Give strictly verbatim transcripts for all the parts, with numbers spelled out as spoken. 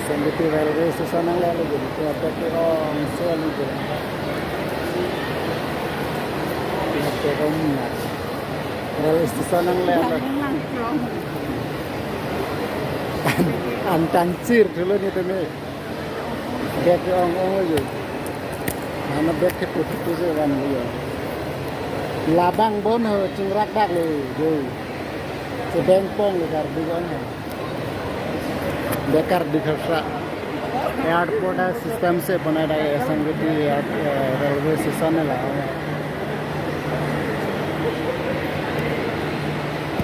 Sengkiti railway station nangle lagi, pu ate ke ong so lagi. Pu ate ke ong na. Railway station nangle lagi. Lang, lang, lang. An, an tangchir dulu ni teme. Bag ke ong ong lagi. Mana bag ke putu putu se van lagi. Labang bon ho chingrak dak lo, jo. Chebeng pong lo Karbi ong ho. Bekar di khasa. Airport a system se banai dak S M V T air-, eh, railway station la.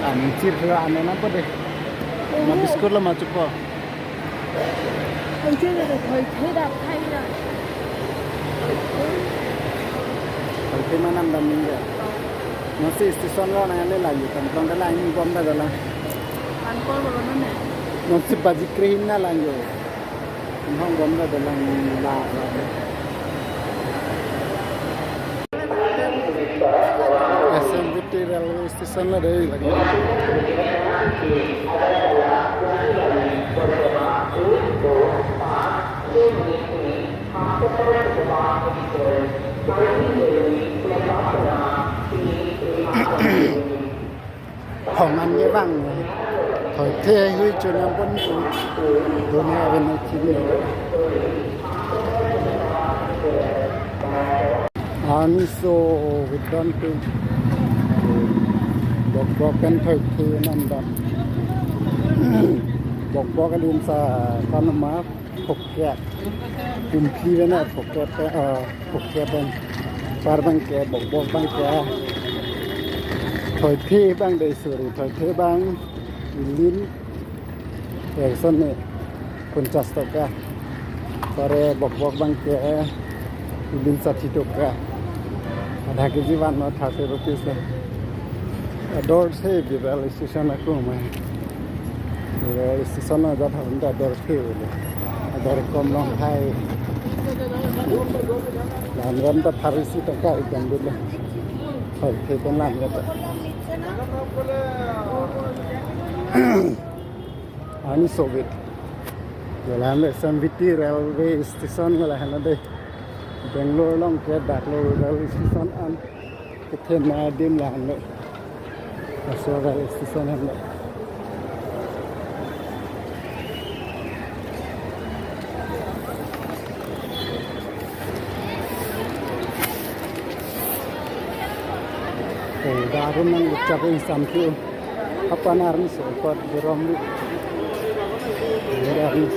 An chir kilo ano na po de. Ma biscuit lo ma chupo. Ang chir lo thoi thoi dak thai dak. Thoi thoi manam dam ning de. Nasi station lo nang ale lagi, tangtong dalang ini bom da dalang. Tangkol bom na ne. Nasi baji krehin na lang yo. Hong bom da dalang la la. S M V T railway station lo dei lagi. Hong an ke bang. Thoi the hui chun ampon tu. Dunia aven chini. An so with don tu. Bok bok pen thoi the nam dam. Bok bok adim sa kan ma. Phuket. Umphi pen a Phuket pen, ah, Phuket pen. Par bang ke, bok bok bang ke. Thoi the bang dei suri, thoi the bang. Ilin. Ekson ne. Ponchas toka. Pare bok bok bang ke. Ilin sati toka. Adha K G van no thirty rupees lo. Ador se bi railway station ako mai. Railway station na jat ham ta ador se le. Ador kom long hai. Lam ram ta thirty si toka ikan dulu. Hai, ke kon lam ta. Ani Soviet. Jalan S M V T railway station la hana de. Bangalore along ke dak lo railway station an. Kethen adim la hana. Laso railway station hana. Oh, darum nang ucap insam tu. Apa narni so kot berom ni. Darum.